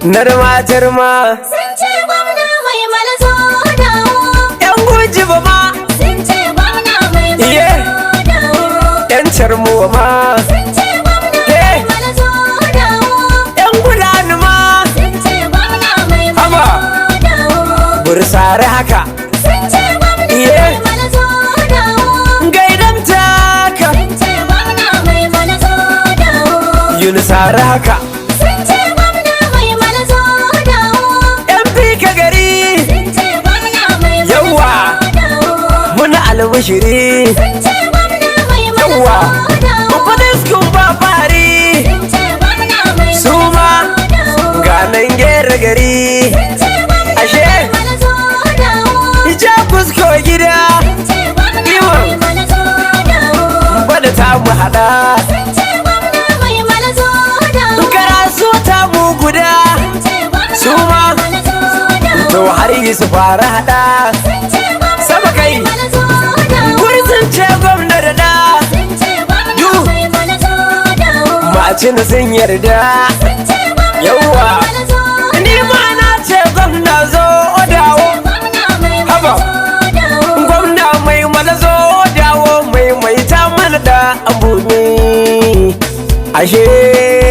Narma tarma. Sun ce gwamna mai malazo dawo. Yan guji ba ma. Sun ce gwamna mai Iye. malazo dawo. Yan carmuwa ma. Sun ce gwamna mai malazo dawo. Yan gulani ma. Sun ce gwamna mai Haba. malazo dawo. Bursare haka. Sun ce gwamna Iye. mai malazo dawo. Gaidan taka. Sun ce gwamna mai malazo dawo. Yunusare haka. Sun ce gwamna mai malazo dawo. Yan fika gari. Sun ce gwamna mai Yawwa. malazo dawo. Muna albishiri. Sun ce gwamna mai Yawwa. malazo dawo. Kudiskun ba fari. Sun ce gwamna mai Su ma. malazo dawo. Ganan gera gari. Sun ce gwamna Ashe. mai malazo dawo. Ija kusko gida. Sun ce gwamna Iwan. mai malazo dawo. Bada ta mu hada. Sun ce gwamna mai malazo dawo. Karasu ta mu guda. Sun ce gwamna Su ma. mai malazo dawo. To har yi su fara hada. Sun ce gwamna Sama kai. mai malazo dawo. Gurzun ce gwamna da da. Sun ce gwamna Du. mai malazo dawo. Macin sun yarda. Sun ce gwamna Yawwa. mai malazo Ni ma na ce gwamna zo dawo. gwamna mai Haba. malazo dawo. Gwamna mai malazo dawo mai mai ta mana da abu ne. Ashe.